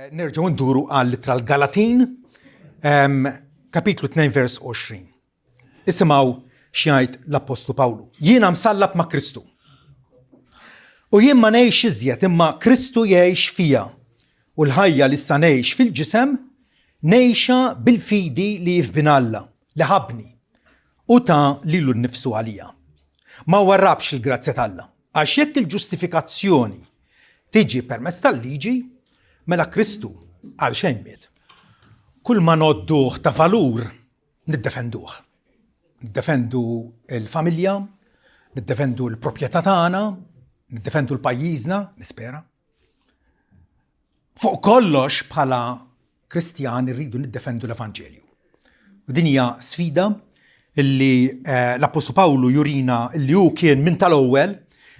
Nerġgħu nduru għall-ittra l-Galatin, kapitlu 2 vers 20. Isimgħu x'jgħid l-Appostlu Pawlu. Jiena msallab ma' Kristu. U jien ma ngħix iżjed imma Kristu jgħix fija. U l-ħajja li issa ngħix fil-ġisem ngħixha bil-fidi li f'Bin Alla li ħabbni u ta lilu nnifsu għalija. Ma warrabx il-grazzja t'Alla, għax jekk il-ġustifikazzjoni tiġi permezz tal-liġi, mela Kristu għal xejn miet. Kull ma ngħodduh ta' valur niddefenduh. Niddefendu l-familja, niddefendu l-proprjetà tagħna, niddefendu l-pajjiżna, nispera. Fuq kollox bħala Kristjani rridu niddefendu l-Evanġelju. U din hija sfida illi eh, l-Appostlu Pawlu jurina illi hu kien minn tal-ewwel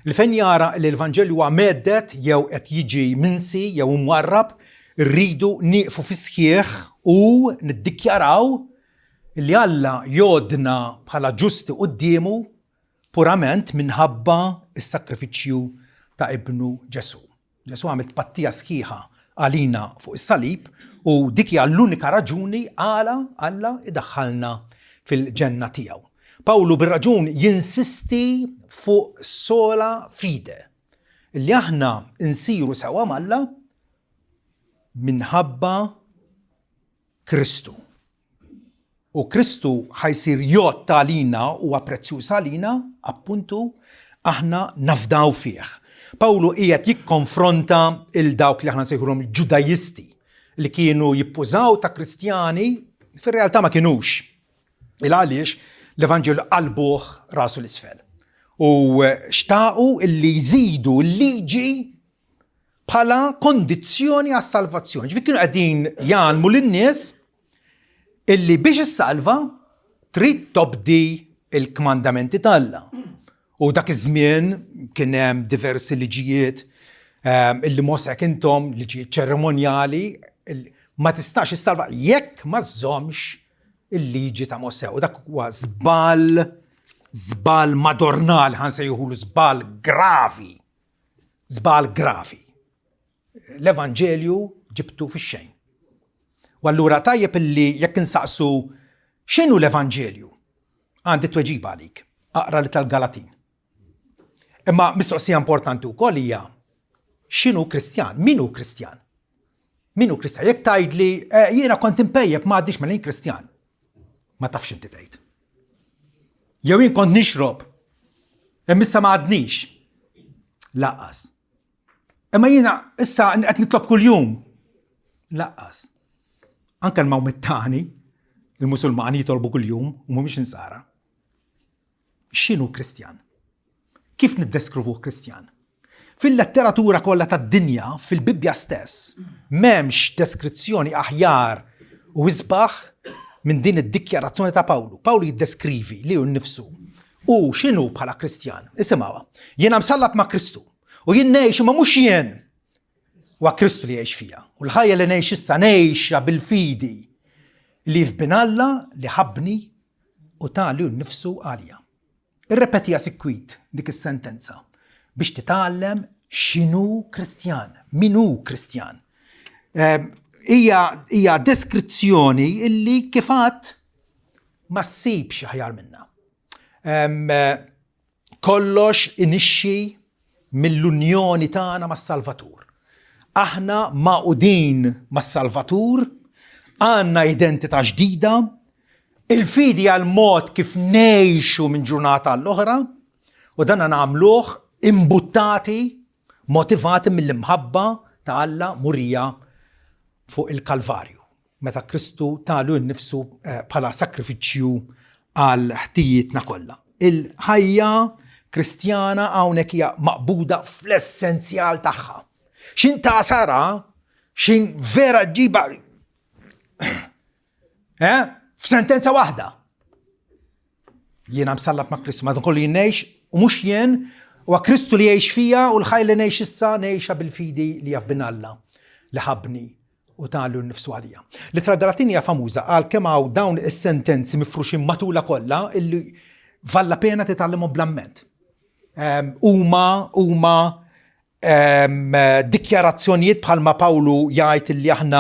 li fejn jara li l-Evanġelju huwa meddet jew qed jiġi minsi jew imwarrab, rridu nieqfu fi sħiħ u niddikjaraw li Alla jodna bħala ġusti quddiemu purament minħabba s-sakrifiċċju ta' ibnu Ġesù. Ġesù għamel tpattija sħiħa għalina fuq is-salib u dik hija l-unika raġuni għala Alla idaħħalna fil-ġenna tiegħu. Pawlu bir-raġun jinsisti fuq sola fide, li aħna nsiru sewwa m'Alla minħabba Kristu. U Kristu ħa jsir jgħodd għalina, huwa prezzjuż għalina, appuntu, aħna nafdaw fih. Pawlu qiegħed jikkonfronta il dawk li aħna nsejħulhom il-Ġudajisti li kienu jippużaw ta' Kristjani, fir-realtà ma kinux. Il għaliex l-Evanġelju qalbuh rasu l-isfel. U xtaqu illi jżidu l-liġi bħala kondizzjoni għas-salvazzjoni. Ġifieri kienu qegħdin jgħallmu lin-nies illi biex issalva trid tobdi il-kmandamenti t'Alla. U dak iż-żmien kien hemm diversi liġijiet ehm, illi Mosè intom, liġijiet ċerimonjali, ma tistax issalva jekk ma żżommx il-liġi ta' Mosè. U dak huwa żball, żball madornal, ħansejħulu żball gravi. Żball gravi. L-Evanġelju ġibtu fix-xejn. U allura tajjeb illi jekk insaqsu x'inhu l-Evanġelju? Għandi tweġiba għalik. Aqra li tal-Galatin. Imma mistoqsija importanti wkoll hija x'inhu Kristjan? Min hu Kristjan? Min hu Kristjan? Jekk tgħidli eh, jiena kont impejjeb ma għaddix mela jien Kristjan. Ma tafx inti tgħid. Jew jien kont nixrob, imma issa ma għadnix. Laqqas. Imma jiena issa qed nitlob kuljum. Laqqas. Anke l-Mawmettani, il-Musulmani jitolbu kuljum u mhumiex insara. X'inhu Kristjan? Kif niddeskrivuh Kristjan? Fil-letteratura kollha tad-dinja, fil-Bibbja stess, m'hemmx deskrizzjoni aħjar u isbaħ minn din id-dikjarazzjoni ta' Pawlu. Pawlu jiddeskrivi lilu nnifsu u x'inhu bħala Kristjan. Isimgħuha. Jiena msallab ma' Kristu u jien ngħix imma mhux jien. Huwa Kristu li jgħix fija. U l-ħajja li ngħix issa ngħixha bil-fidi li f'Bin Alla li ħabbni u ta lilu nnifsu għalija. Irrepetiha sikwit dik is-sentenza biex titgħallem x'inhu Kristjan, min hu Kristjan. Ehm, hija hija deskrizzjoni illi kif għadd ma ssibx aħjar minnha. Ehm, Kollox inixxi mill-unjoni tagħna mas-Salvatur. Aħna magħqudin mas-Salvatur, għandna identità ġdida, il-fidi għal mod kif ngħixu minn ġurnata għall-oħra, u dan nagħmluh imbuttati, motivati mill-imħabba ta' Alla murija fuq il-Kalvarju. meta Kristu ta lilu nnifsu eh, bħala sakrifiċċju għal ħtijietna kollha. Il-ħajja Kristjana hawnhekk hija maqbuda fl-essenzjal tagħha. Xin ta' sara, xin vera ġiba eh? F'sentenza waħda. Jiena msallab ma' Kristu, ma kollu jien ngħix u mhux jien, huwa Kristu li jgħix fija u l-ħaj li ngħix issa ngħixha bil-fidi li jaf bin Alla li ħabbni u ta lilu nnifsu għalija. L-Ittra Galatin hija famuża għal kemm hawn dawn is-sentenzi mifruxin matulha kollha illi valla pena titgħallimhom bl-amment. Ehm, huma huma Dikjarazzjonijiet bħalma Pawlu jgħid li aħna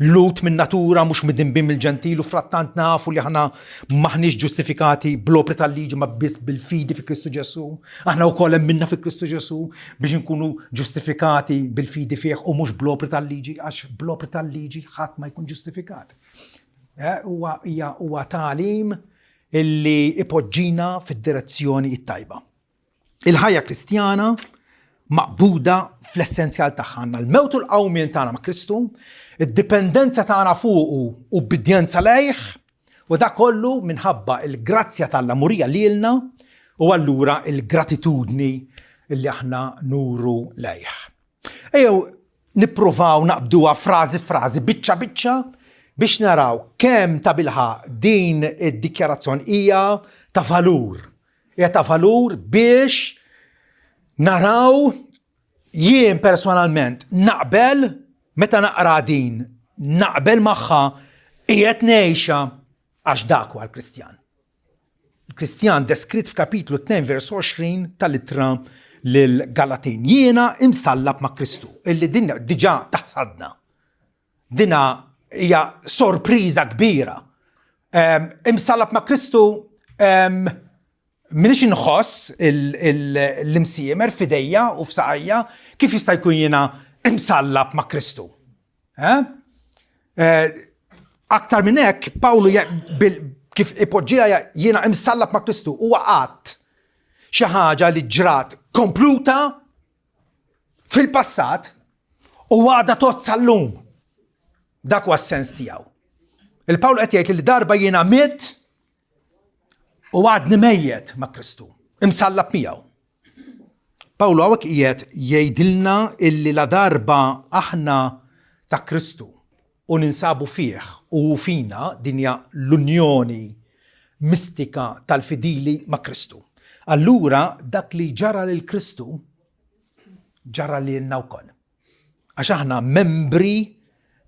Lhud minn natura mhux midinbin mill-Ġentil u frattant nafu li aħna maħniex ġustifikati bl-opri tal-liġi ma biss bil-fidi fi Kristu Ġesù. Aħna wkoll emminna fi Kristu Ġesù biex inkunu ġustifikati bil-fidi fih u mhux bl-opri tal-liġi għax bl-opri tal-liġi ħadd ma jkun ġustifikat. Eh, huwa huwa tagħlim illi ipoġġina fid-direzzjoni t-tajba. Il-ħajja Kristjana maqbuda fl-essenzjal tagħha għandna l-mewt u l-qawmien tagħna ma' Kristu, id-dipendenza tagħna fuqu u ubbidjenza lejh, u da kollu minħabba il-grazzja t'Alla murija lilna u allura il-gratitudni li aħna nuru lejh. Ejjew nippruvaw naqbduha frażi frażi, biċċa biċċa biex naraw kemm ta' bilħaqq din id-dikjarazzjoni hija ta' valur. Hija ta' valur biex naraw jien personalment naqbel meta naqra din naqbel magħha qiegħed ngħixha għax dak huwa l-Kristjan. Il-Kristjan deskritt f'kapitlu 2 vers 20 tal-ittra lil Galatin. Jiena imsallab ma' Kristu, illi din diġà taħsadna. Dina hija sorpriża kbira. Imsallab ma' Kristu minix inħoss l-imsiemer f'idejja u f'saqajja, kif jista' jkun jiena imsallab ma' Kristu? Eh? Eh, aktar minn hekk, Pawlu kif ipoġġija jiena imsallab ma' Kristu huwa qatt xi ħaġa li ġrat kompluta fil-passat u għadha tgħodd sal-lum. Dak huwa s-sens tiegħu. Il-Pawlu qed jgħid li darba jiena mitt u għadni mejjet ma' Kristu, imsallab miegħu. Pawlu hawnhekk qiegħed jgħidilna illi la darba aħna ta' Kristu u ninsabu fih u hu fina, din hija l-unjoni mistika tal-fidili ma' Kristu. Allura dak li ġara lil Kristu ġara lilna wkoll. Għax aħna membri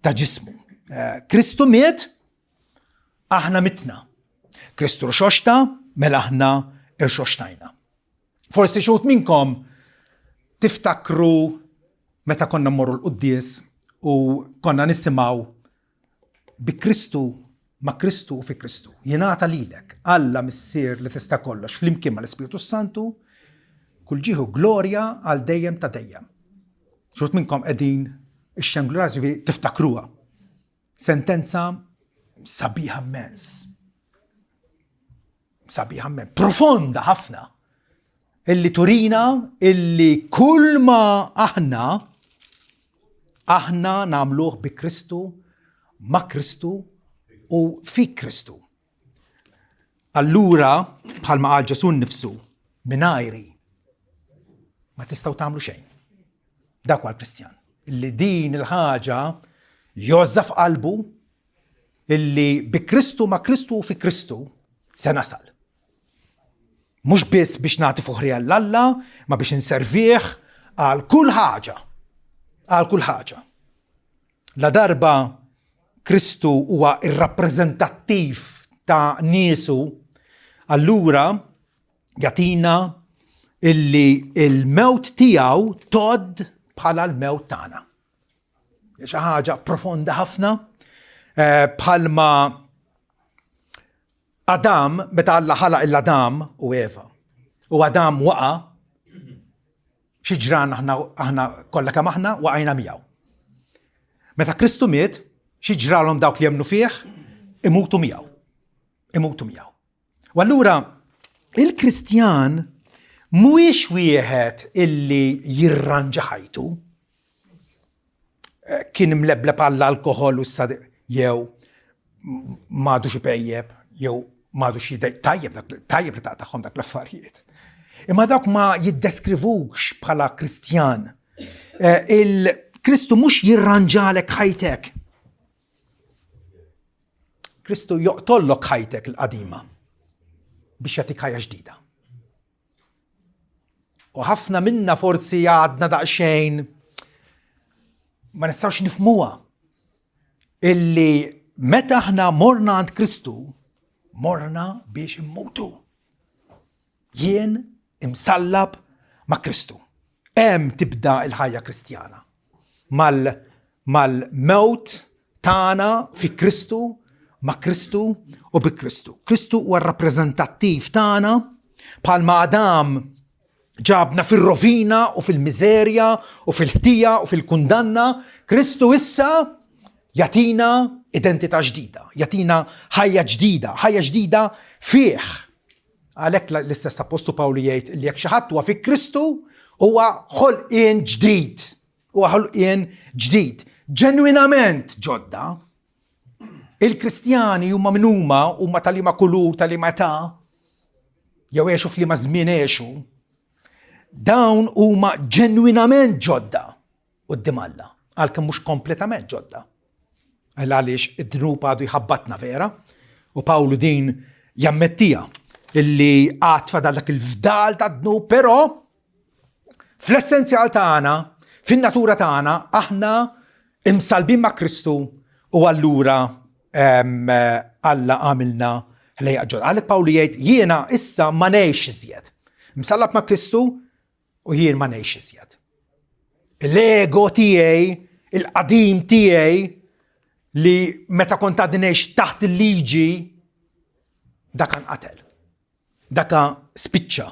ta' ġismu. Eh, Kristu miet, aħna mitna. Kristu rxoxta, mela aħna irxoxtajna. Forsi xut minnkom tiftakru meta konna mmorru l-quddies u konna nisimgħu bi Kristu ma' Kristu u fi Kristu. Jingħata lilek, Alla Missier li tista' kollox flimkien mal-Ispirtu Santu, kull ġieħu glorja għal dejjem ta' dejjem. Xut minnkom qegħdin ix-xenglu rasi tiftakruha. Sentenza sabiħa immens. Sabiħa immens, profonda ħafna. Illi turina illi kull ma aħna aħna nagħmluh bi Kristu, ma' Kristu u fi Kristu. Allura, bħalma qal Ġesù nnifsu, mingħajri ma tistgħu tagħmlu xejn. Dak huwa l-Kristjan. Li din il-ħaġa jgħożżha f'qalbu illi bi Kristu ma' Kristu u fi Kristu se nasal. Mhux biss biex nagħti fuħri għal Alla, ma biex inservih għal kull ħaġa. Għal kull ħaġa. La darba Kristu huwa ir-rappreżentattiv ta' niesu, allura jagħtina illi il-mewt tiegħu tgħodd bħala l-mewt tagħna. Xi ħaġa profonda ħafna eh, bħalma Adam, meta Alla ħalaq il-Adam u Eva, u Adam waqa' Xi ġrana aħna aħna kollha kemm aħna waqajna miegħu. Meta Kristu miet, xi ġralhom dawk li jemmnu fih, imutu miegħu. Imutu miegħu. U allura il-Kristjan mhuwiex wieħed illi jirranġa ħajtu. Eh, kien imlebleb għall-alkoħol u s jew m'għadux ipejjeb, jew m'għadux jidej, tajjeb tajjeb li taqtagħhom dak l-affarijiet. Imma dawk ma jiddeskrivux bħala Kristjan. Eh, Il-Kristu mhux jirranġalek ħajtek. Kristu joqtollok ħajtek l-qadima biex jagħtik ħajja ġdida. U ħafna minna forsi għadna daqsxejn ma nistgħux nifmuha illi meta aħna morna għand Kristu, morna biex immutu. Jien imsallab ma' Kristu. Hemm tibda l-ħajja Kristjana. Mal-mewt tagħna fi Kristu, ma' Kristu u bi Kristu. Kristu huwa r-rappreżentattiv tagħna bħalma Adam ġabna fir-rovina u fil-miżerja u fil-ħtija u fil-kundanna, Kristu issa jagħtina identità ġdida, jagħtina ħajja ġdida, ħajja ġdida fih. Għalhekk l-istess Appostlu Pawlu jgħid li jekk xi ħadd huwa fi Kristu huwa ħolqien ġdid. Huwa ħolqien ġdid. Ġenwinament ġodda. Il-Kristjani huma min huma, huma tal-liema kulur, tal-liema età, jew għexu f'liema żmien għexu, dawn huma ġenwinament ġodda quddiem Alla, għalkemm mhux kompletament ġodda. Għal għaliex id-dnub għadu jħabbatna vera, u Pawlu din jammettija illi għad fadal dak il-fdal ta' dnub, però fl-essenzjal tagħna, fin-natura tagħna, aħna imsalbin ma' Kristu u allura Alla għamilna ħlejqa ġodda. Għalhekk Pawlu jgħid jiena issa ma ngħix iżjed. Msallab ma' Kristu u jien ma ngħix iżjed. L-ego tiegħi, il-qadim tiegħi li meta kont għadni ngħix taħt il-liġi dak nqatel. Daka spiċċa.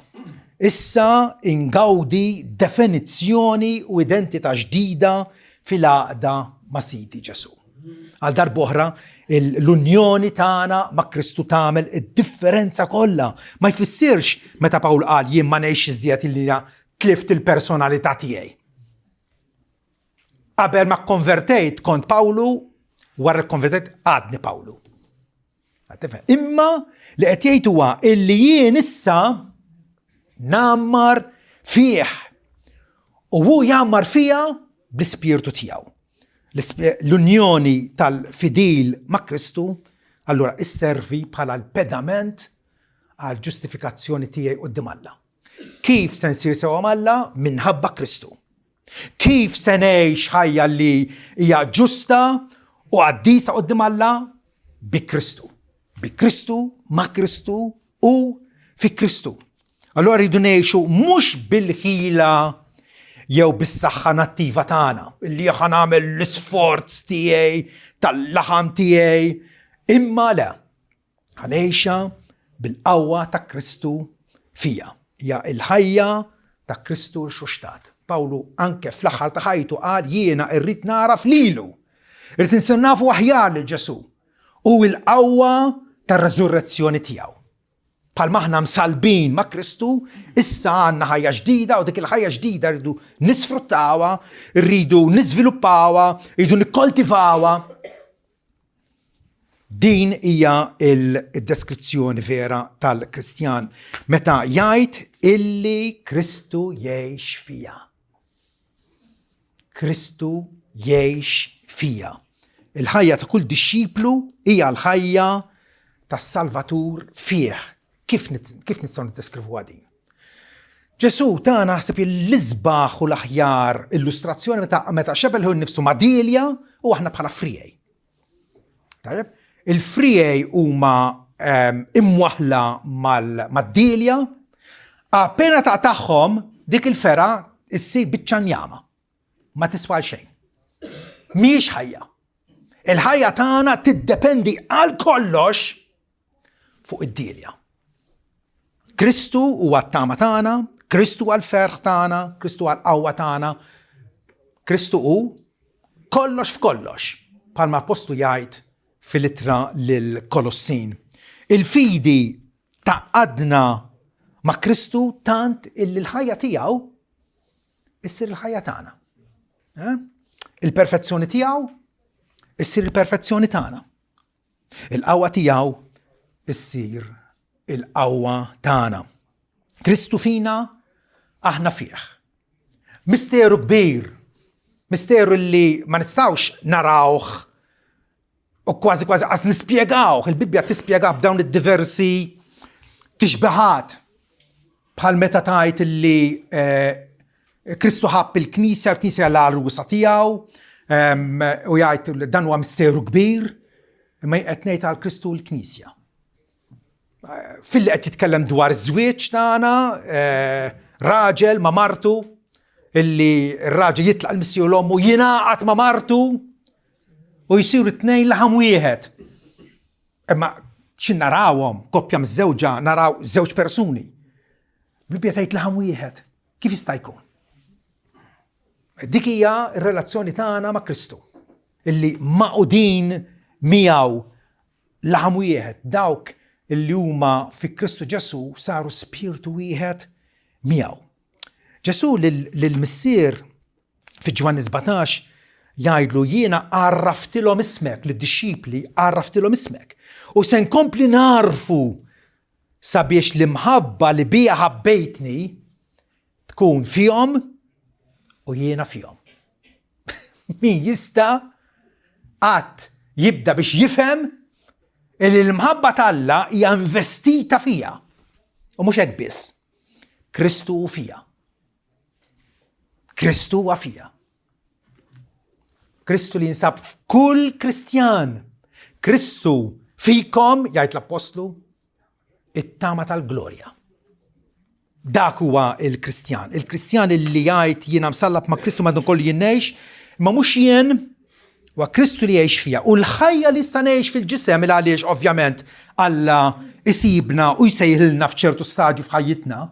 Issa ingawdi definizzjoni u identità ġdida fil-għaqda ma' Sidi Ġesù. Għal darb'oħra, l-unjoni tagħna ma' Kristu tagħmel id-differenza kollha. Ma jfissirx meta Pawl qal jien ma ngħix iżjed illi tlift il-personalità tiegħi. Qabel ma kkonvertejt kont Pawlu, wara kkonvertejt għadni Pawlu. Imma li qed jgħid huwa illi jien issa nammar fih u hu jgħammar fija bl-ispirtu tiegħu. L-unjoni tal-fidil ma' Kristu allura isservi bħala l-pedament għal ġustifikazzjoni tiegħi quddiem Alla. Kif se nsir sewwa m'Alla? Minħabba Kristu. Kif se ngħix ħajja li hija ġusta u qaddisa quddiem Alla? Bi Kristu. Bi Kristu, ma' Kristu u fi Kristu. Allura rridu ngħixu mhux bil-ħila jew bis-saħħa nattiva tagħna, li ħa nagħmel l-isforz tiegħi, tal-laħam tiegħi, imma le. Ħa ngħixha bil-qawwa ta' Kristu fija. Hija l-ħajja ta' Kristu rxuxtat. Pawlu anke fl-aħħar ta' ħajtu qal jiena rrid nagħraf lilu. Irrid insir nafu aħjar lil Ġesù u l-qawwa tar-reżurrezzjoni tiegħu. Bħalma aħna msallbin ma' Kristu, issa għandna ħajja ġdida u dik il-ħajja ġdida rridu nisfruttawha, rridu niżviluppawha, rridu nikkoltivawha. Din hija l-deskrizzjoni vera tal-Kristjan meta jgħid illi Kristu jgħix fija. Kristu jgħix fija. Il-ħajja ta' kull dixxiplu hija l-ħajja tas-Salvatur fih. Kif, kif nistgħu niddeskrivuha din? Ġesù tana naħseb l-isbaħ u l-aħjar illustrazzjoni meta meta xebel hu nnifsu ma' dielja u aħna bħala friegħi. Tajjeb, il-friegħi huma ehm, imwaħla mad-dielja, appena taqtagħhom dik il-fergħa issir biċċa njama. Ma tiswa xejn. Mhijiex ħajja. Il-ħajja tagħna tiddependi għal kollox fuq id-dielja. Kristu huwa t-tama tagħna, Kristu huwa l-ferħ tagħna, Kristu huwa l-qawwa tagħna. Kristu hu kollox f'kollox, bħalma apostlu jgħid fil-ittra lill-Kolossin. Il-fidi tgħaqqadna ma' Kristu tant illi l-ħajja tiegħu issir il-ħajja tagħna. Eh? Il-perfezzjoni tiegħu issir il-perfezzjoni tagħna. Il-qawwa tiegħu issir il-qawwa tagħna. Kristu fina, aħna fih. Misteru kbir, misteru li ma nistgħux narawh u kważi kważi qas nispjegawh, il-Bibbja tispjega b'dawn id-diversi tixbihat. Bħal meta tgħid li eh, Kristu ħabb il-Knisja, l-Knisja l-għarusa tiegħu, ehm, u jgħid dan huwa misteru kbir, imma qed ngħid għal Kristu l-Knisja. Eh, filli qed jitkellem dwar iż-żwieġ tagħna, eh, raġel ma' martu, illi r-raġel jitlaq l-missieru l-ommu jingħaqad ma' martu u jsiru tnejn laħam wieħed. Imma xi narawhom koppja miżżewġa naraw żewġ persuni. Bibbja tgħid laħam wieħed. Kif jista' jkun? Dik hija r-relazzjoni tagħna ma' Kristu illi maqudin miegħu laħam wieħed, dawk illi huma fi Kristu Ġesù saru spirtu wieħed miegħu. Ġesù lill-Missier fi Ġwanni 17 jgħidlu jiena għarraftilhom ismek lid-dixxipli għarraftilhom ismek u se nkompli narfu sabiex l-imħabba li bija ħabbejtni tkun fihom u jiena fihom. Min jista' qatt jibda biex jifhem li l-imħabba t'Alla hija investita fija. U mhux hekk biss. Kristu hu fija. Kristu huwa fija. Kristu li jinsab f'kull Kristjan. Kristu fikom, jgħid l-Appostlu, it-tama tal-glorja. Dak huwa il-Kristjan. Il-Kristjan li jgħid jiena msallab ma' Kristu ma' kollu jien ngħix, imma mhux jien huwa Kristu li jgħix fija. U l-ħajja li issa ngħix fil-ġisem il għaliex ovvjament Alla isibna u jsejħilna f'ċertu stadju f'ħajjitna.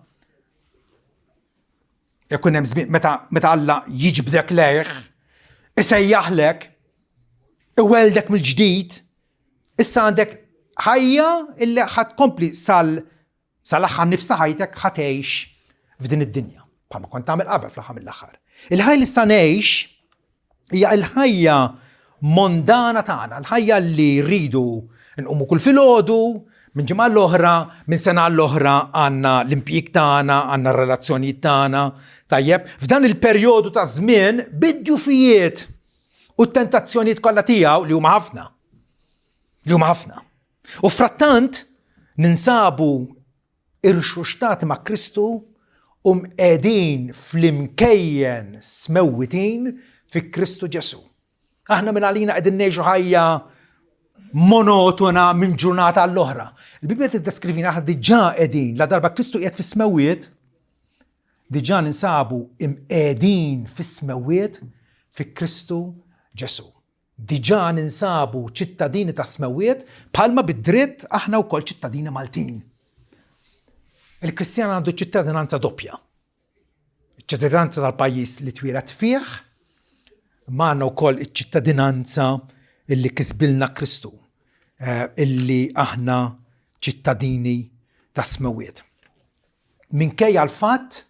Ikun hemm żmien meta meta Alla jiġbdek lejh, isejjaħlek, iweldek mill-ġdid, issa għandek ħajja illi ħadd kompli sal Sal-aħħar nifs ta' ħajtek ħa tgħix f'din id-dinja, bħalma kont tagħmel qabel fl-aħħar mill-aħħar. Il-ħajja li sa ngħix hija l-ħajja mondana tagħna, l-ħajja li rridu nqumu kull filgħodu, minn ġimgħa l-oħra, minn sena l-oħra għandna l-impjieg tagħna, għandna r-relazzjonijiet tagħna. Tajjeb, f'dan il-perjodu ta' żmien bid-djufijiet u t-tentazzjonijiet kollha tiegħu li huma ħafna. Li huma ħafna. U frattant ninsabu irxuxtati ma' Kristu u mqegħdin fl-imkejjen smewwitin fi Kristu Ġesù. Aħna minn għalina qegħdin ngħixu ħajja monotona minn ġurnata għall-oħra. Il-Bibbja tiddeskrivina aħna diġà qegħdin, la darba Kristu qiegħed fis-smewwiet, diġà ninsabu imqegħdin fis-smewwiet fi Kristu Ġesù. Diġà ninsabu ċittadini tas-smewwiet bħalma bi dritt aħna wkoll ċittadini Maltin. Il-Kristjan għandu ċittadinanza doppja. Ċittadinanza tal-pajjiż li twieled fih, ma għandna wkoll iċ-ċittadinanza illi kisbilna Kristu, eh, illi aħna ċittadini tas-smewwiet. Minkejja l-fatt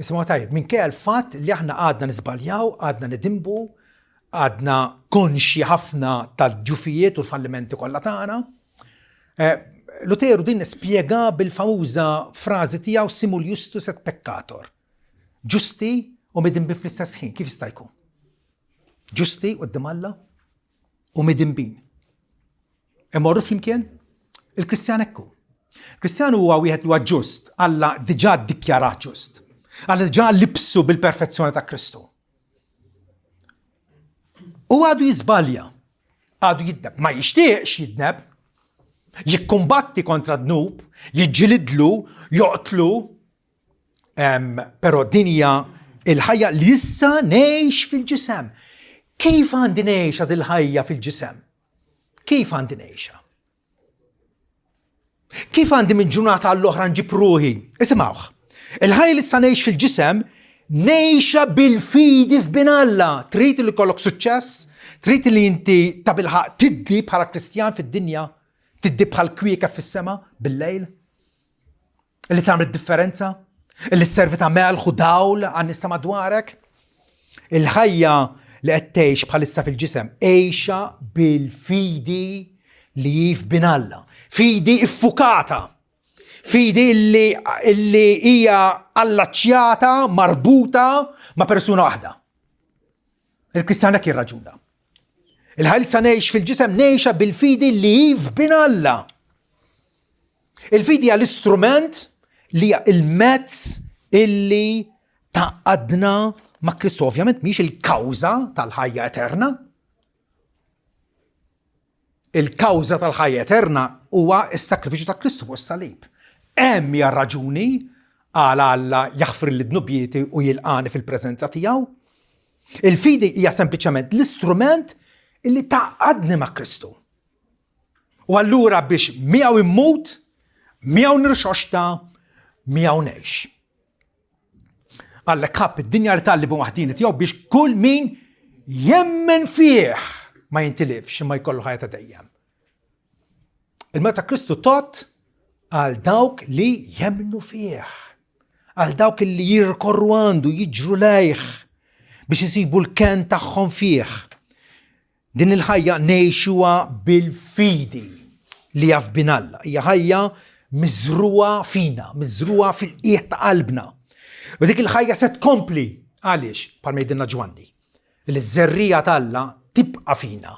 Isimgħu tajjeb, minkejja l-fatt li aħna għadna niżbaljaw, għadna nidinbu, għadna konxji ħafna tad-djufijiet u l-fallimenti kollha tagħna. Eh, Luteru din spjega bil-famuża frażi tiegħu simul justus et peccator. Ġusti u midinbi fl-istess ħin, kif jista' jkun? Ġusti quddiem Alla u midinbin. Imorru flimkien? Il-Kristjan hekk hu. Kristjan huwa wieħed li huwa ġust, Alla diġà ddikjarat ġust. Alla diġà libsu bil-perfezzjoni ta' Kristu. U għadu jiżbalja, għadu jidneb, ma jixtieqx jidneb, jikkumbatti kontra dnub, jiġġilidlu, joqtlu, Però din hija il-ħajja li issa ngħix fil-ġisem. Kif għandi ngħixha dil-ħajja fil-ġisem? Kif għandi ngħixha? Kif għandi minn ġurnata għall-oħra nġib ruħi? Isimgħuh. Il-ħajja li issa ngħix fil-ġisem ngħixha bil-fidi f'bin Alla. Trid li kollok suċċess? Trid li inti ta' bilħaq tiddi bħala Kristjan fid-dinja? Tiddi bħal kwieka fis-sema bil-lejl? Li tagħmel differenza? Li sservi ta' melħ u dawl għan-nies ta' madwarek? Il-ħajja li qed tgħix bħalissa fil-ġisem, għixha bil-fidi li hi f'bin Alla. Fidi iffukata. Fidi li, li hija allaċċjata, marbuta ma' persuna waħda. Il-Kristjan hekk jirraġuna. Il-ħajja li sa ngħix fil-ġisem ngħixha bil-fidi li hi f'bin Alla. Il-fidi hija l-istrument li hija il-mezz illi taqadna ma' Kristu. Ovvjament mhix il-kawża tal-ħajja eterna. Il-kawża tal-ħajja eterna huwa s-sakrifiċċju ta' Kristu fuq is-salib. Hemm hija raġuni għala Alla jaħfirli dnubieti u jilqani fil-preżenza tiegħu. Il-fidi hija sempliċement l-istrument illi tgħaqqadni ma' Kristu. U allura biex miegħu immut, miegħu nirxoxta, miegħu ngħix. Alla kap id-dinja li talli waħdini tiegħu biex kull min jemmen fih ma jintilifx imma jkollu ħajja ta' dejjem. Il-mewt ta' Kristu tot għal dawk li jemmnu fih, għal dawk li jirkorru għandu, jiġru lejh biex isibu l-ken tagħhom fih. Din il-ħajja ngħixuha bil-fidi li jaf bin Alla. Hija ħajja miżrugħa fina, miżrugħa fil-qiegħ ta' qalbna. U dik il-ħajja se tkompli. Għaliex? Bħalma jgħidilna Ġwanni. Li ż-żerriegħa t'Alla tibqa' fina.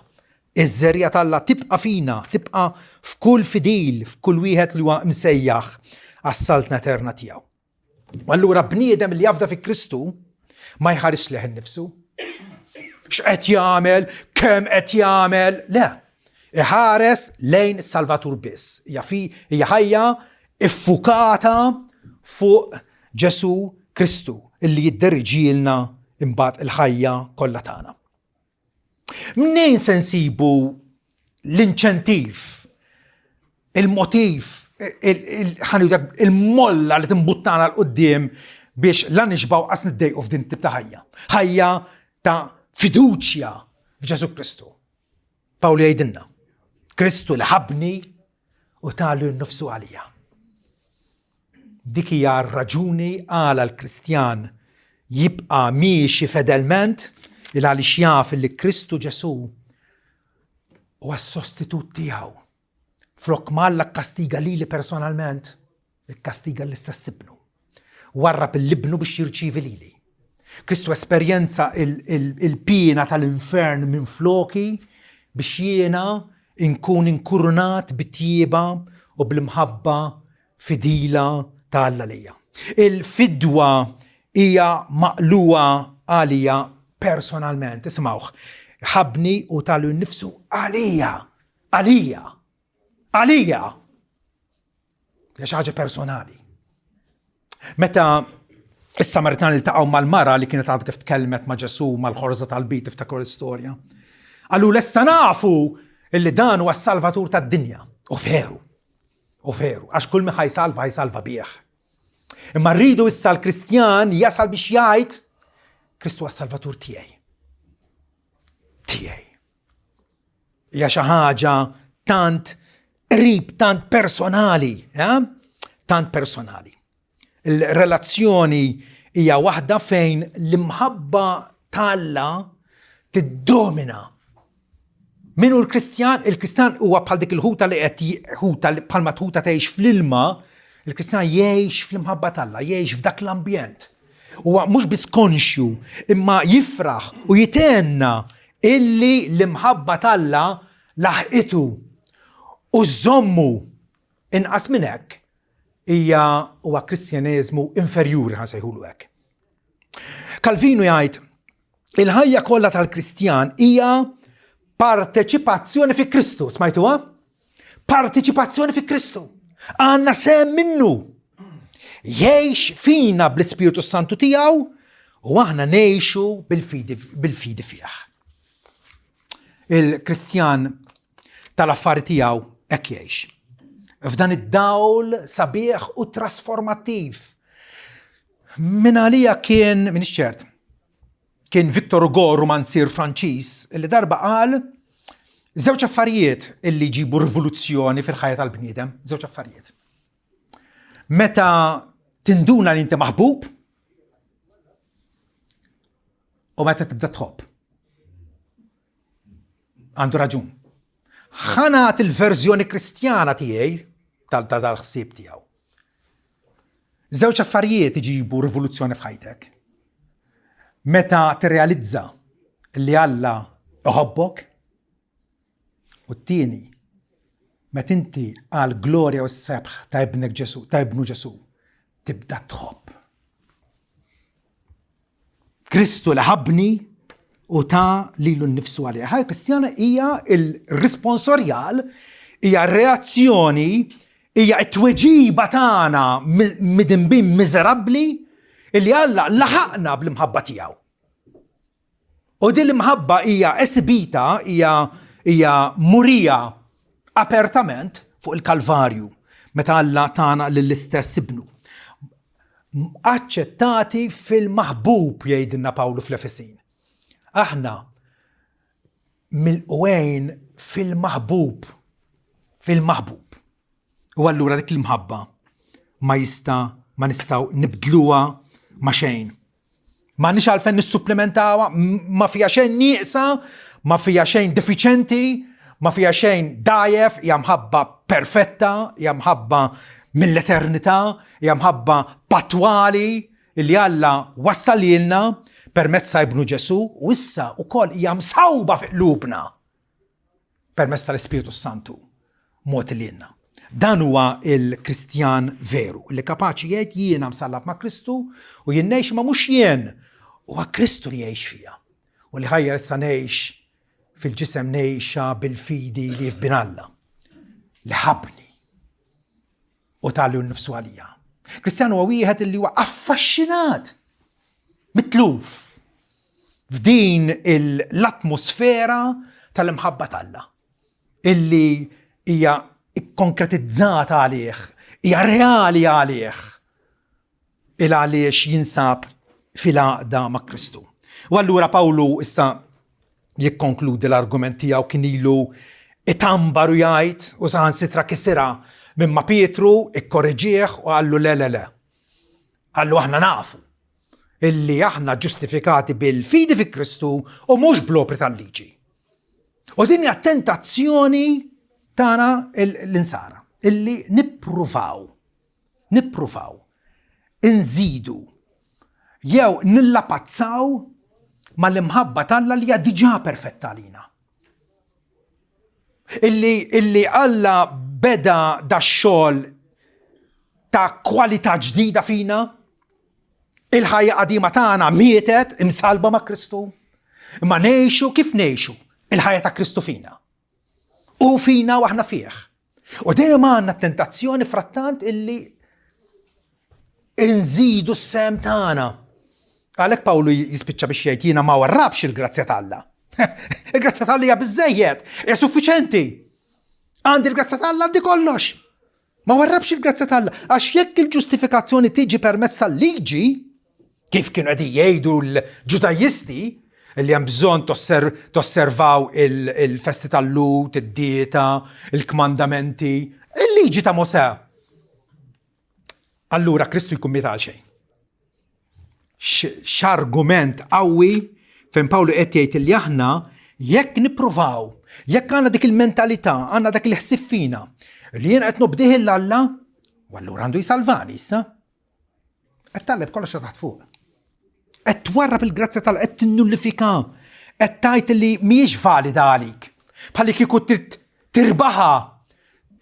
Iż-żerriegħa t'Alla tibqa' fina, tibqa' f'kull fidil, f'kull wieħed li huwa msejjaħ għas-saltna eterna tiegħu. U allura bniedem li jafda fi Kristu ma jħarisx lejh innifsu. X'qed jagħmel, kemm qed jagħmel, le. Iħares lejn is-Salvatur biss. Hija fi hija ħajja iffukata fuq Ġesu Kristu illi jidderiġilna imbagħad il-ħajja kollha tagħna. Mnejn se nsibu l-inċentiv, il-motiv, il-molla li timbuttana l-qoddim biex la nixbaw qas niddejqu f'din tip ta' ħajja. Ħajja ta' fiduċja f'Ġesu Kristu. Pawlu jgħidilna, Kristu li ħabni u talu nnifsu għalija. Dik hija r-raġuni għala l-Kristjan jibqa' miexi fedelment il għaliex jaf li Kristu Ġesù huwa s-sostitut tiegħu. Flok ma Alla kkastiga lili personalment, ikkastiga l-istess ibnu. Warrab l-ibnu biex jirċievi lili. Kristu esperjenza il-piena tal-infern minn floki biex jiena inkun inkurunat bit-tjieba u bl-imħabba fidila ta' Alla lejja. Il-fidwa hija maqlugħa għalija personalment. Isimgħuh, ħabbni u talu nnifsu għalija, għalija, għalija. Hija xi ħaġa personali. Meta is-Samaritan iltaqgħu mal-mara li kienet għad kif tkellmet ma' Ġesù mal-ħorża tal-bit tiftakru l-istorja. Qallu lessa nafu illi dan huwa s-salvatur tad-dinja. U veru, u veru, għax kull min ħajsalva ħajsalva bih. Imma rridu issa l-Kristjan jasal biex jgħid Kristu għas-salvatur tiegħi. Tiegħi. Hija xi ħaġa tant qrib, tant personali, eh? tant personali. Il-relazzjoni hija waħda fejn l-imħabba t'Alla tiddomina. Min hu l-Kristjan? Il-Kristjan huwa bħal dik il-ħuta li qed ħuta bħalma tħuta tgħix fl-ilma, il-Kristjan jgħix fl-imħabba t'Alla, jgħix f'dak l-ambjent. Huwa mhux biss konxju, imma jifraħ u jitenna illi l-imħabba t'Alla laħqitu u żommu inqas minn hekk hija huwa Kristjaneżmu inferjuri ħa nsejħulu hekk. Calvinu jgħid il-ħajja kollha tal-Kristjan hija parteċipazzjoni fi Kristu, smajtuha? Parteċipazzjoni fi Kristu. Għandna sehem minnu. Jgħix fina bl-Ispirtu Santu tiegħu u aħna ngħixu bil-fidi bil-fidi fih. Il-Kristjan tal-affari tiegħu hekk jgħix. F'dan id-dawl sabiħ u trasformattiv. Min għalija kien, min ċert, kien Victor Hugo romanzier Franċiż li darba qal żewġ affarijiet illi jġibu rivoluzzjoni fil-ħajja tal-bniedem, żewġ affarijiet. Meta tinduna li inti maħbub u meta tibda tħobb. Għandu raġun. Ħanat il-verżjoni kristjana tiegħi tal-ħsieb tiegħu. Żewġ affarijiet iġibu rivoluzzjoni f'ħajtek. Meta tirrealizza li Alla iħobbok, u t-tieni, meta inti għal glorja u s-sebħ ta' ibnek Ġesu, ta' ibnu Ġesu, tibda tħobb. Kristu li ħabbni u ta lilu nnifsu għalija. Ħajja Kristjana hija il-risponsorjal, hija reazzjoni Hija t-tweġiba tagħna midinbin miżerabbli illi Alla laħaqna bl-imħabba tiegħu. U din l-imħabba hija esibita, hija hija murija apertament fuq il-Kalvarju meta Alla tana lill-istess ibnu. Aċċettati fil-maħbub jgħidilna Pawlu fl-Efesin. Aħna milqugħin fil-maħbub, fil-maħbub. U allura dik l-imħabba ma jista' ma nistgħu nibdluha ma xejn. Ma nix għalfejn nissupplementawha, ma fija xejn nieqsa, ma fija xejn defiċenti, ma fija xejn dajef, hija mħabba perfetta, hija mħabba mill-eternità, hija mħabba patwali li Alla wassal lilna permezz ta' ibnu Ġesù u issa wkoll hija msawba fi qlubna permezz tal-Ispirtu Santu mogħti lilna. Dan huwa il-Kristjan veru, li kapaċi jgħid jiena msallab ma' Kristu u jien ngħix ma mhux jien, huwa Kristu li jgħix fija. U li ħajja issa ngħix fil-ġisem ngħixha bil-fidi li f'bin Alla li ħabni u ta lilu nnifsu għalija. Kristjan huwa wieħed li huwa affaxxinat, mitluf f'din l-atmosfera tal-imħabba t'Alla illi hija ikkonkretizzata għalih, hija reali għalih il għaliex jinsab fil-għaqda ma' Kristu. U allura Pawlu issa jikkonkludi l-argument tiegħu kien ilu itambar u jgħid u saħansitra kisirha minn ma' Pietru, ikkoreġih u qallu le le le. Qallu aħna nafu illi aħna ġustifikati bil-fidi fi Kristu u mhux bl-opri tal-liġi. U din hija tentazzjoni tagħna l-insara illi nippruvaw nippruvaw inżidu jew nillapazzaw mal-imħabba t'Alla li hija diġà perfetta għalina. Illi, illi Alla beda dax-xogħol ta' kwalità ġdida fina, il-ħajja qadima tagħna mietet imsalba ma' Kristu, imma ngħixu kif ngħixu il-ħajja ta' Kristu fina. U fina u aħna fih. U dejjem għandna tentazzjoni frattant illi inżidu s-sem tagħna. Għalhekk Pawlu jispiċċa biex jgħid jiena ma warrabx il-grazzja t'Alla. Il-grazzja t'Alla hija biżejjed, hija suffiċenti. Għandi l-grazzja t'Alla għandi kollox. Ma warrabx il-grazzja t'Alla, għax jekk il-ġustifikazzjoni tiġi permezz tal-liġi, kif kienu qegħdin jgħidu l-Ġudajisti, li hemm bżonn tosservaw il-festi tal-Lut, id-dieta, il-kmandamenti, il-liġi ta' Mosè. Allura Kristu jkun miet għal xejn. X'argument qawwi fejn Pawlu qed jgħid li aħna jekk nippruvaw, jekk għandna dik il-mentalità, għandna dak il-ħsieb fina, li jien qed nobdih 'l Alla, u allura għandu jsalvani issa. Qed talleb kollox ta' taħt fuq. Qed twarrab il-grazzja tal qed tinnullifika. Qed tgħid li mhijiex valida għalik. Bħalli kieku trid tirbaħa,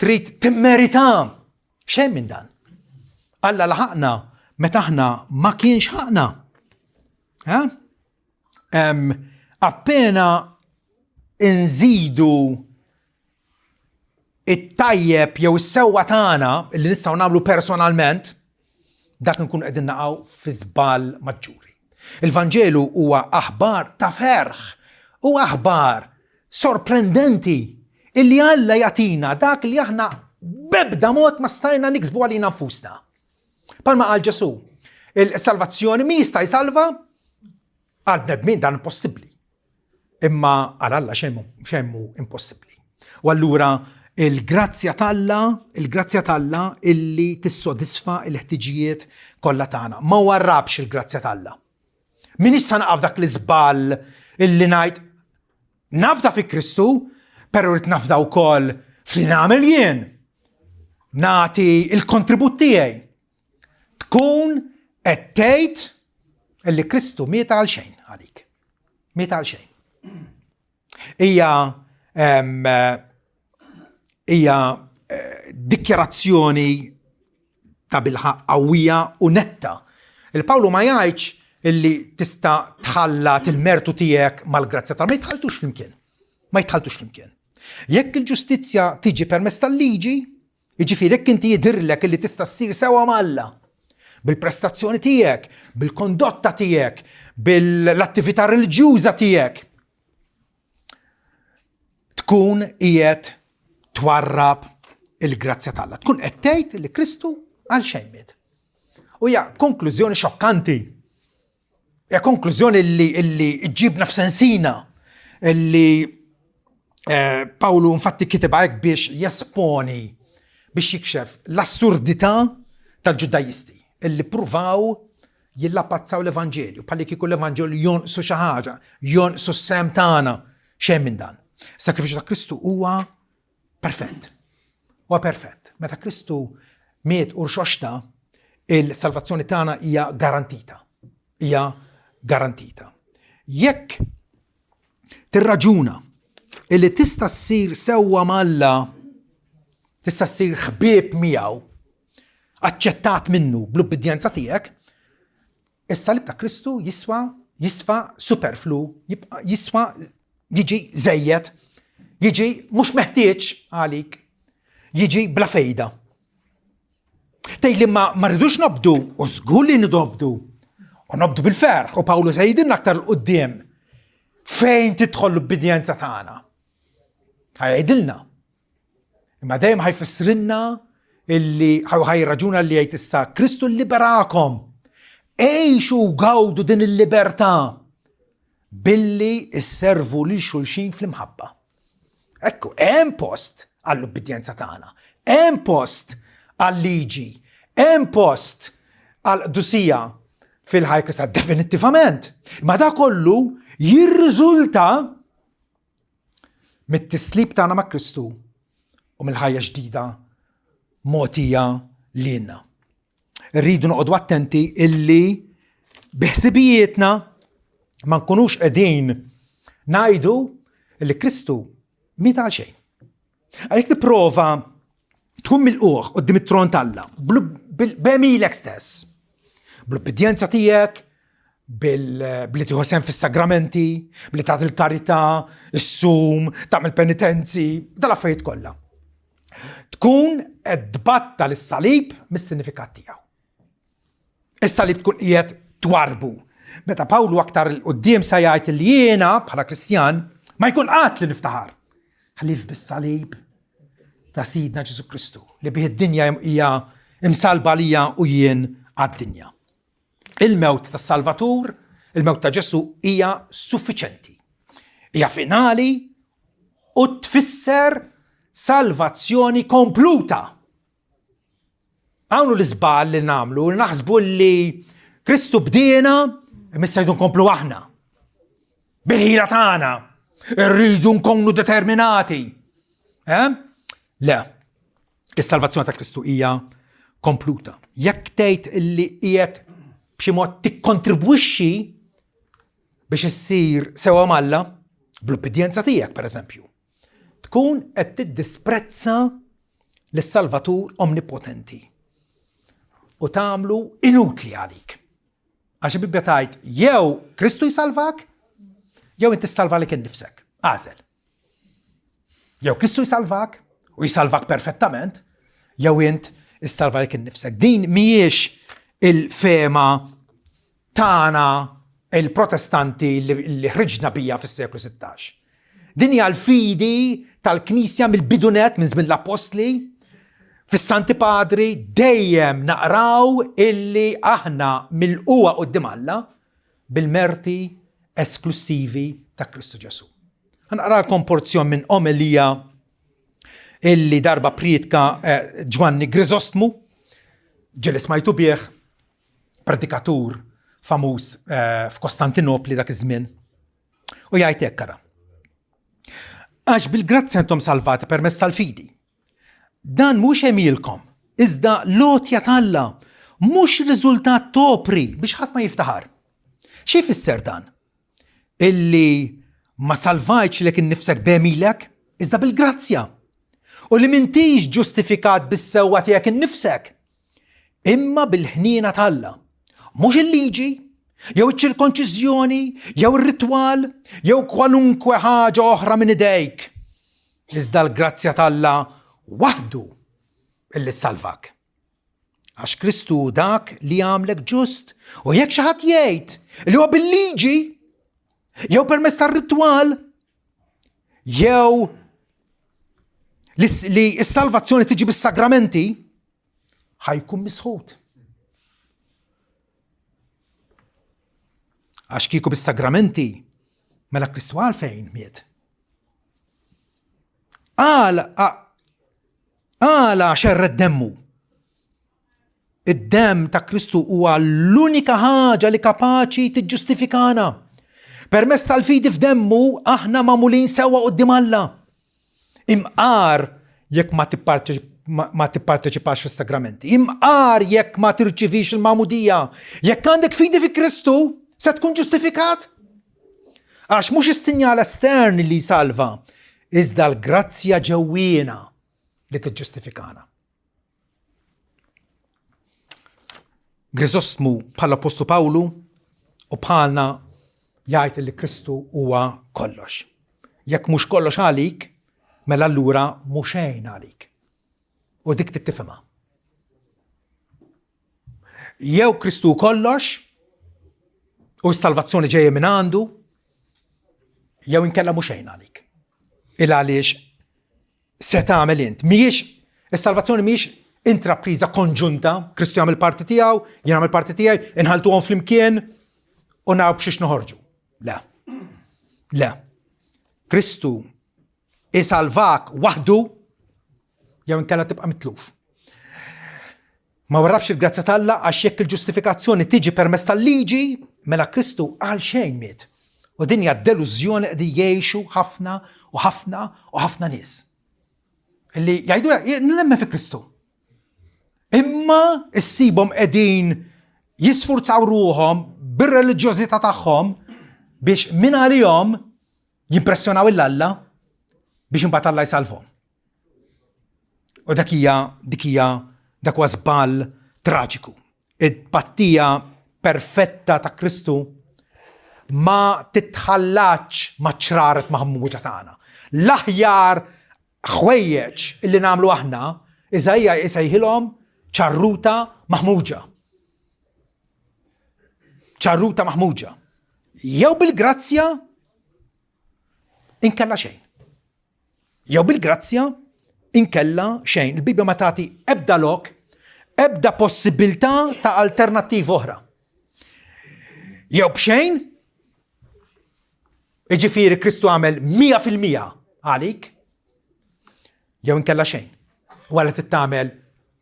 trid timmerita. Xejn minn dan. Alla laħaqna meta aħna ma kienx ħaqna. Ha? Appena nżidu it-tajjeb jew is-sewwa tagħna li nistgħu nagħmlu personalment, dak nkunu qegħdin naqgħu fi żball maġġuri. Il-Vanġelu huwa aħbar ta' ferħ, u aħbar sorprendenti illi Alla jagħtina dak li aħna b'ebda mod ma stajna niksbu għalina nfusna. Palma qal Ġesù, il-salvazzjoni min jista' jsalva għal bnedmin dan impossibbli. Imma għal Alla xejn mhu impossibbli. U allura il-grazzja t'Alla, il-grazzja t'Alla illi tissodisfa l-ħtiġijiet kollha tagħna. Ma warrabx il-grazzja t'Alla. Minix sa naqa' f'dak l-iżball illi ngħid nafda fi Kristu, però rrid nafda wkoll f'li nagħmel jien. Nagħti il-kontribut tiegħi. Tkun qed tgħid illi Kristu miet għal xejn għalik. Miet għal xejn. Hija hija eh, dikjarazzjoni ta' bilħaq qawwija u netta. Il-Pawlu ma jgħidx illi tista' tħallat il-mertu tiegħek mal-grazzja tal ma jitħaltux flimkien. Ma jitħaltux flimkien. Jekk il-ġustizzja tiġi permezz tal-liġi, Jiġifieri jekk inti jidhirlek li tista' ssir sewwa m'Alla bil-prestazzjoni tiegħek, bil-kondotta tiegħek, bil-attività reliġjuża tiegħek, tkun qiegħed twarrab il-grazzja t'Alla. Tkun qed tgħid li Kristu għal xejn miet. U hija konklużjoni xokkanti. Hija konklużjoni li li ġġibna f'sensina li eh, Pawlu infatti kiteb hekk biex jesponi biex jikxef l-assurdità tal-Ġudajisti illi pruvaw jillapazzaw l-Evanġelju, bħalli kieku l-Evanġelju jonqsu xi ħaġa, jonqsu s-sem tagħna, xejn minn dan. Sakrifiċċju ta' Kristu huwa perfett. Huwa perfett. Meta Kristu miet u rxoxta, il-salvazzjoni tagħna hija garantita. Hija garantita. Jekk tirraġuna illi tista' ssir sewwa m'Alla, tista' ssir ħbieb miegħu, aċċettat minnu bl-ubbidjenza tiegħek, is-salib ta' Kristu jiswa jisfa superflu, jiswa jiġi żejjed, jiġi mhux meħtieġ għalik, jiġi bla fejda. Tgħid li ma ma rridux nobdu, u żgur li nobdu. U nobdu bil-ferħ, u Pawlu se jgħidilna aktar 'l quddiem fejn tidħol l-ubbidjenza tagħna. Ħa jgħidilna. Imma dejjem ħa jfissrilna illi ħa jirraġuna li jgħid issa Kristu lliberakom. Għixu u gawdu din il-libertà billi isservu lil xulxin fl-imħabba. Ekku, hemm post għall-ubbidjenza tagħna, hemm post għal-liġi, hemm post għall-qdusija fil-ħajja Kristjana, definittivament. Ma da kollu jirriżulta mit-tislib tagħna ma' Kristu u mill-ħajja ġdida mogħtija lilna. Rridu noqogħdu attenti illi biħsibijietna ma nkunux qegħdin ngħidu li Kristu miet għal xejn. Għalhekk tipprova tkun milquh quddiem it-tron t'Alla b'għemilek stess, bl-ubbidjenza tiegħek, billi tieħu sehem fis-sagramenti, billi tagħti l-karità, issum, tagħmel penitenzi, dal-affarijiet kollha. Tkun qed tbattal is-salib mis-sinifikat tiegħu. Is-salib tkun qiegħed twarbu. Meta Pawlu aktar 'il quddiem sa jgħid li jiena bħala Kristjan ma jkun qatt li niftaħar. Ħlief bis-salib ta' Sidna Ġesu Kristu li bih id-dinja hija imsalba lija u jien għad-dinja. Il-mewt tas-Salvatur, il-mewt ta' Ġesu hija suffiċenti. Hija finali u tfisser salvazzjoni kompluta. Hawn l-iżball li nagħmlu, naħsbu li Kristu bdiena, imma jdu nkomplu aħna. Bil-ħila tagħna, irridu nkunu determinati. Eh? Le, is-salvazzjoni ta' Kristu hija kompluta. Jekk tgħid illi qiegħed b'xi mod tikkontribwixxi biex issir sewa m'Alla, bl-ubbidjenza tiegħek pereżempju, tkun qed tiddisprezza lis-Salvatur Omnipotenti u tagħmlu inutli għalik. Għax il-Bibbja tgħid jew Kristu jsalvak, jew inti ssalva lilek innifsek. Għażel. Jew Kristu jsalvak u jsalvak perfettament, jew int issalva lilek innifsek. Din mhijiex il-fema tagħna il-Protestanti li ħriġna bija fis-seklu 16. Din hija l-fidi tal-Knisja mill-bidunet minn żmien l-Appostli, fis-Santi Padri dejjem naqraw illi aħna milquha quddiem Alla bil-merti esklussivi ta' Kristu Ġesù. Naqralkom porzjon minn omelija illi darba prietka eh, Ġwanni Grizostmu, ġieli smajtu bih, predikatur famuż eh, f'Kostantinopli dak iż-żmien. U jgħid hekk ara. Għax bil-grazzja intom salvati permezz tal-fidi. Dan mhux għemilkom, iżda l-għotja t'Alla, mhux riżultat t'opri biex ħadd ma jiftaħar. Xi jfisser dan? Illi ma salvajtx lek innifsek b'għemilek, iżda bil-grazzja. U li m'intix ġustifikat bis-sewwa tiegħek innifsek, imma bil-ħniena t'Alla. Mhux il-liġi, jew iċ-ċirkonċiżjoni, jew ir-ritwal, jew kwalunkwe ħaġa oħra minn idejk. Iżda l-grazzja t'Alla waħdu. illi salvak. Għax Kristu hu dak li għamlek ġust. U jekk xi ħadd jgħid li huwa bil-liġi jew permezz tar-ritwal jew li s-salvazzjoni tiġi bis-sagramenti, ħajkun misħut. Għax kieku bis-sagramenti, mela Kristu għalfejn miet. Għal Għala xerred demmu? Id-demm ta' Kristu huwa l-unika ħaġa li kapaċi tiġġustifikana. Permezz tal-fidi f'demmu aħna magħmulin sewwa quddiem Alla. Imqar jekk ma ma tipparteċipax fis-sagramenti, imqar jekk ma tirċivix il-magħmudija, jekk għandek fidi fi Kristu, se tkun ġustifikat. Għax mhux is-sinjal estern li jsalva, iżda l-grazzja ġewwiena li tiġġustifikana. Grizostmu bħala Apostlu Pawlu u bħalna jgħid li Kristu huwa kollox. Jekk mhux kollox għalik, mela allura mhux xejn għalik. U dik tittifhimha. Jew Kristu kollox u s-salvazzjoni ġejja minn għandu, jew inkella mhux xejn għalik. Il għaliex se tagħmel int. Mhijiex is-salvazzjoni mhijiex intrapriża konġunta, Kristu jagħmel parti tiegħu, jien nagħmel parti tiegħi, inħaltuhom flimkien u naraw b'xiex noħorġu. Le. Le. Kristu isalvak waħdu jew inkella tibqa' mitluf. Ma warrabx il-grazzja t'Alla għax jekk il-ġustifikazzjoni tiġi permezz tal-liġi, mela Kristu għal xejn miet. U din hija delużjoni qegħdin jgħixu ħafna u ħafna u ħafna nies. Illi jgħidu nemmen fi Kristu. Imma issibhom qegħdin jisfurzaw ruħhom bir-reliġjożità tagħhom biex minn għalihom jimpressjonaw il-Alla biex imbagħad Alla jsalvhom. U dak hija dik hija dak huwa żball traġiku. It-pattija perfetta ta' Kristu ma titħallax ma' ċraret maħmuġa tagħna. L-aħjar ħwejjeġ illi nagħmlu aħna, Iżaija jsejħilhom ċarruta maħmuġa. Ċarruta maħmuġa. Jew bil-grazzja inkella xejn. Jew bil-grazzja inkella xejn. Il-Bibbja ma tagħti ebda lok, ebda possibilità ta' alternattiva oħra. Jew b'xejn, jiġifieri Kristu għamel 100% għalik, jew inkella xejn. U għalli tagħmel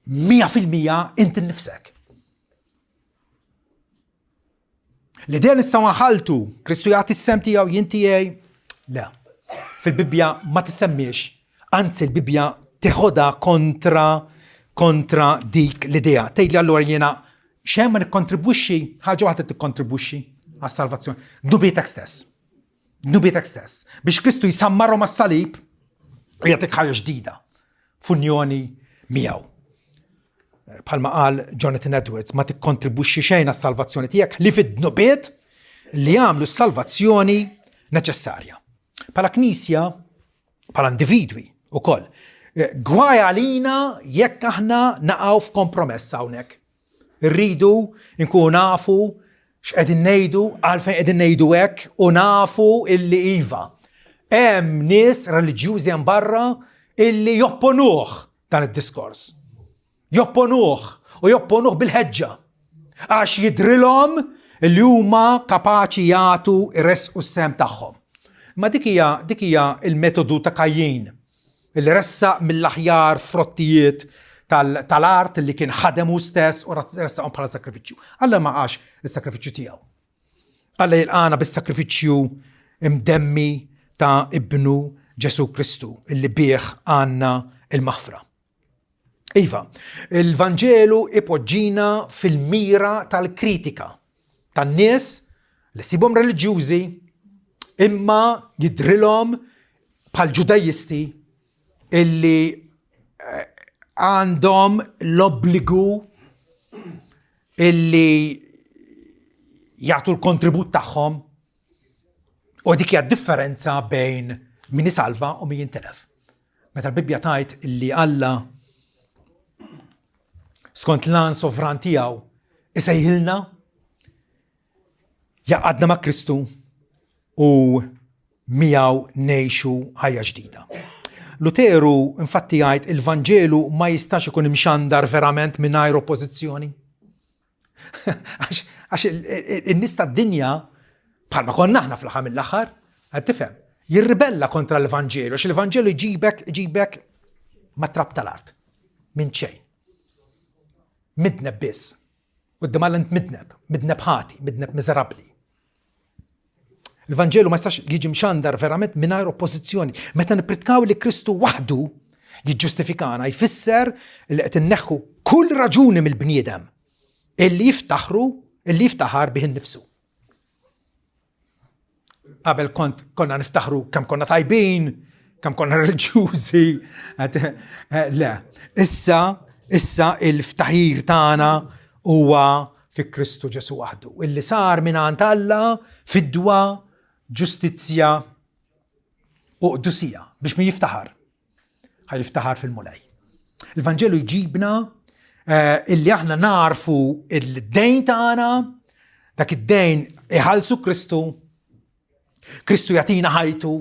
100% inti nnifsek. L-idea nistgħu nħaltu, Kristu jagħti s-sem tiegħu jien tiegħi. Le. Fil-Bibbja ma tissemmiex, anzi l-Bibbja teħodha kontra kontra dik l-idea. Tgħidli allura jiena xejn ma nikkontribwixxi, ħaġa waħda tikkontribwixxi għas-salvazzjoni. Dubietek stess. Dnubietek stess. Biex Kristu jsammarhom għas-salib u jagħtik ħajja ġdida f'unjoni miegħu. Bħalma qal Jonathan Edwards, ma tikkontribwixxi xejn għas-salvazzjoni tiegħek li fid-dnubiet li jagħmlu s-salvazzjoni neċessarja. Bħala knisja, bħala individwi ukoll, eh, gwaj għalina jekk aħna naqgħu f'kompromess hawnhekk. Irridu nkunu nafu x'qegħdin ngħidu, għalfejn qegħdin ngħidu hekk u nafu illi iva. Hemm nies reliġjużi hemm barra illi jopponuh dan id-diskors. Jopponuh u jopponuh bil-ħeġġa. Għax jidrilhom li huma kapaċi jagħtu jressqu s-sehem tagħhom. Ma dik hija dik hija il-metodu ta' Kajjin li ressaq mill-aħjar frottijiet tal-art li kien ħadem hu stess u ressaqhom bħala sagrifiċċju. Alla ma għax is-sagrifiċċju tiegħu. Alla jilqana bis-sagrifiċċju imdemmi ta' ibnu Ġesu Kristu illi bih għandna il-maħfra. Iva, il-Vanġelu ipoġġina fil-mira tal-kritika tan-nies li sibhom reliġjużi imma jidrilhom bħal ġudajisti illi eh, għandhom l-obbligu illi jagħtu l-kontribut tagħhom u dik hija differenza bejn min isalva u min jintelef. Meta l-Bibbja tgħid illi Alla skont l-għan sovran tiegħu, isejħilna, jaqadna ma' Kristu u miegħu ngħixu ħajja ġdida. Luteru infatti jgħid il-Vanġelu ma jistax ikun imxandar verament mingħajr oppożizzjoni. Għax in-nies tad-dinja bħalma konna aħna fl-aħħar mill-aħħar, qed tifhem, jirribella kontra l-Vanġelu, għax il-Vanġelu jġibek jġibek ma' trab tal-art minn xejn. Midneb biss. Quddiem Alla int midneb, midneb ħati, midneb miżerabbli. Il-Vanġelu ma jistax jiġi mxandar verament mingħajr oppożizzjoni. Meta nippritkaw li Kristu waħdu jiġġustifikana jfisser li qed inneħħu kull raġuni mill-bniedem illi jiftaħru, illi jiftaħar bih innifsu. Qabel kont konna niftaħru kemm konna tajbin, kemm konna reliġjużi. Eh, le, issa, issa il-ftaħir tagħna huwa fi Kristu Ġesu waħdu, illi sar minn għand Alla fidwa, ġustizzja u qdusija biex min jiftaħar. Ħa jiftaħar fil-Mulej. Il-Vanġelu jġibna eh, illi aħna narfu il-dejn tagħna, dak id-dejn iħallsu Kristu, Kristu jagħtina ħajtu,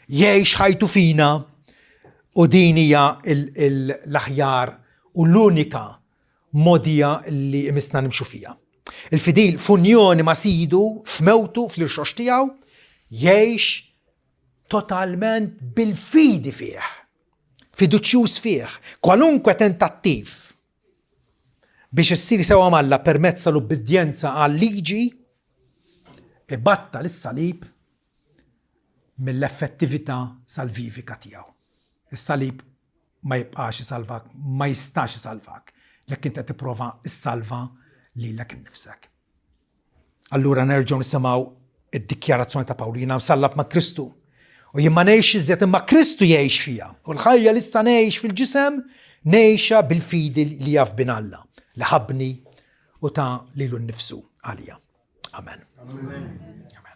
jgħix ħajtu fina, u din hija l-aħjar u l-unika mogħdija li imissna nimxu fiha. Il-fidil f'unjoni ma' sidu, f'mewtu, fl-irxox tiegħu, jgħix totalment bil-fidi fih, fiduċjuż fih, kwalunkwe tentattiv biex issir sewa m'Alla permezz tal-ubbidjenza għal-liġi ibattal is-salib mill-effettività salvivika tiegħu. Is-salib ma jibqax isalvak, ma jistax isalvak jekk inti qed tipprova ssalva lilek innifsek. Allura nerġgħu nisimgħu id-dikjarazzjoni ta' Pawlu, jiena msallab ma' Kristu. U jien ma ngħix iżjed imma Kristu jgħix fija. U l-ħajja li issa ngħix fil-ġisem ngħixha bil-fidi li jaf bin Alla li ħabbni u ta lilu nnifsu għalija. Amen. Amen. Amen.